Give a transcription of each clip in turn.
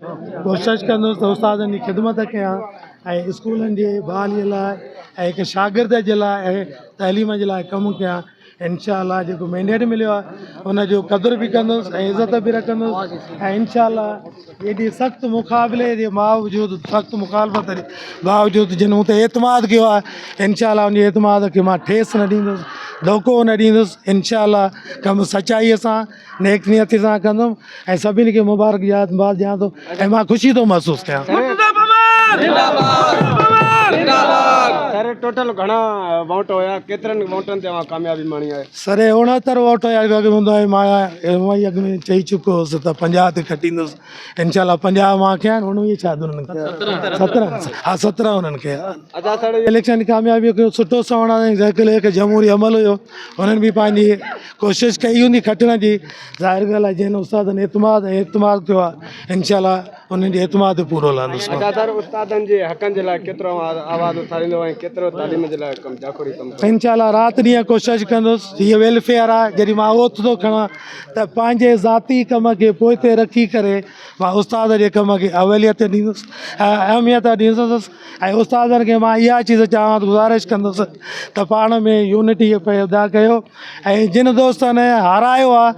ڪوشش ڪندس ته استادن جي خدمت ڪيان ۽ اسڪولن جي بحالي لاء ۽ هڪ شاگرد جي لاء ۽ تعليم جي لاء ڪم ڪيان انشاء الله جيڪو مينڊيٽ مليو آهي ان جو قدر به ڪندس ۽ عزت به رکندس ۽ انشاء الله ايڏي سخت مقابلي جي باوجود سخت مخالفت جي باوجود جن مون تي اعتماد ڪيو آهي انشاء الله ان جي اعتماد کي مان ٺيس نه ڏيندس ڌوڪو نه ڏيندس انشاء الله ڪم سچائي سان نيڪ نيتي سان ڪندم ۽ سڀني کي مبارڪ باد ڏيان ٿو ۽ مان خوشي ٿو محسوس ڪيان. سر ٽوٽل گهڻا ووٽ هيا ڪيترن ووٽن تي اوهان ڪاميابي ماڻي آهي؟ سر 69 ووٽ هيا اڳ هوندو آهي مان اونئن ئي اڳ ۾ چئي چڪو هوس ته 50 تي کٽيندس انشاء الله 50 مان کي آهن 19 شايد انهن کي 17 ها 17 انهن کي آهن. اچا سر اليڪشن ڪاميابي کي سٺو سوڻ هڪ جمهوري عمل هيو انهن به پنهنجي ڪوشش ڪئي هوندي کٽڻ جي ظاهر ڳالهه آهي جنهن استادن اعتماد ۽ اعتماد ڪيو آهي انشاء الله انهن جي اعتماد تي پورو لهندس. اچا سر استادن جي حقن جي لاء ڪيترو اوهان آواز اٿاريندو ۽ ڪيترو تعليم جي لاء ڪم جاکوڙي ڪم ڪندو؟ انشاء الله رات ڏينهن ڪوشش ڪندس هيء ويلفيئر آهي جڏهن مان اوٿ ٿو کڻان ته پنهنجي ذاتي ڪم کي پوئتي رکي ڪري مان استاد جي ڪم کي اوليت ڏيندس ۽ اهميت ڏيندس ۽ استادن کي مان اها چيز چوان ٿو گذارش ڪندس ته پاڻ ۾ يونٽي پيدا ڪيو ۽ جن دوستن هارايو آهي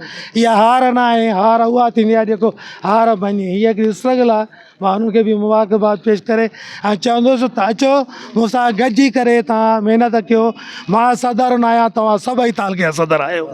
اها هار نه آهي هار اها ٿيندي آهي جيڪو هار مڃي هيء هڪڙي اسٽرگل آهي مان انهن کي به مبارڪباد پيش ڪري ۽ چوندس ته اچو مون سان گڏجي ڪري توهان محنت ڪيو مان صدر نه آهيان توهان سڀئي تعلقي جا صدر آهيو.